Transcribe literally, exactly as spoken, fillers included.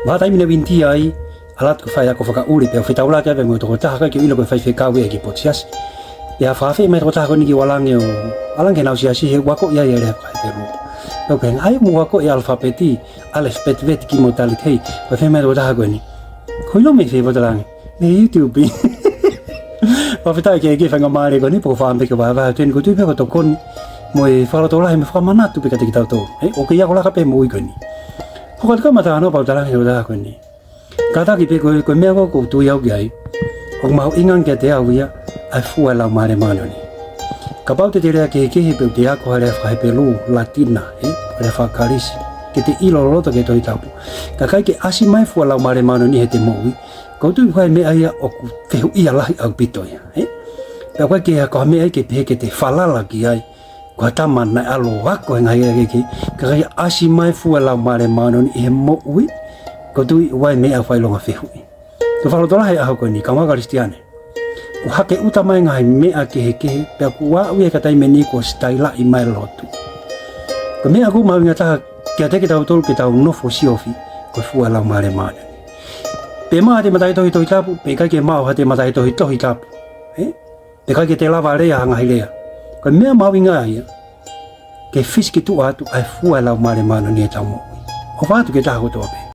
Vaha taimi naʻe uinitia ai, ʻalu atu ke fai ako fakaʻuli pea u fetaulaki ai pē mo e tokotaha ko ē ke u ʻilo ko e faifekau ia ʻi he kiʻi potu siasi. Pea fakaafeʻi mai e tokotaha ko eni ki ʻapi ʻo ʻalu ange ki heʻenau siasi he ʻoku akoʻi ai e lea faka-Hepelū. Pea u pehē ange, ʻai mo akoʻi e ʻalafapeti, ʻAleph, Bet, Vet, Gimel, Dalet, Hei. Pea u pehē mai e tokotaha ko eni, Ko e ʻilo mei fē ʻoku ʻalu ange? Mei he YouTube. Fakafetaʻi ki he, ki he faingamālie ko eni, pea ko e fakaʻamu pē ke vahevahe atu eni, ʻoku ou tui pē ko e tokoni mo e fakalotolahi mo e fakamanatu pē kiate kitautolu. Ē, ʻoku kei ako laka pē moʻui ko eni. Hoko atu ko ē ʻema talanoa pea u tala ange ki he tokotaha ko eni, Kātaki pē ko e, ko e meʻa ko ē ʻoku ou tui au ki ai, ʻoku mahuʻinga ange kiate au ia ʻa e fua e Laumālie Māʻoniʻoni. Kapau te te lea kehekehe pe ʻoku te ako ha lea faka-Hepelū, Latina, ē, ha lea faka-Kalisi, ke te ʻilo loloto ki he Tohi Tapu, ka ʻikai ke ʻasi mai e fua e Laumālie Māʻoniʻoni heʻete moʻui, ʻoku ou tui ko e meʻa ia ʻoku fehuʻia lahi ʻaupito ia, ē? Pea ʻoku ʻikai ke ha, ko ha meʻa ia ke pehē ke te falala ki ai, ko ha tama naʻe ʻalu ʻo ako e ngaahi lea kehekehe, ka ʻikai ʻasi mai e fua e Laumālie Māʻoniʻoni ʻi he moʻui, ʻoku ou tui ʻoku ʻi ai e meʻa ʻoku fakaʻilonga fehuʻi. Ko e fakalotolahi e ʻaho ko eni, kāinga Kalisitiane, kuo hake ʻuta mai e ngaahi meʻa kehekehe, pea kuo aʻu ia ki he taimi ni kuo sitailaʻi mai e lotu. Ko e meʻa ʻoku mahuʻinga taha kiate kitautolu ke tau nofo siofi, ko e fua e Laumālie Māʻoniʻoni. Pe maʻu ʻe haʻate mataʻitohi Tohi Tapu, pe ʻikai ke maʻu ʻe haʻate mataʻitohi Tohi Tapu, ē? Pe ʻikai ke te lava lea ha ngaahi lea. Ko e meʻa mahuʻinga ia ke fisikituʻa atu ʻa e fua e Laumālie Māʻoniʻoni ʻi heʻetau moʻui. ʻOfa atu ki he taha kotoa pē.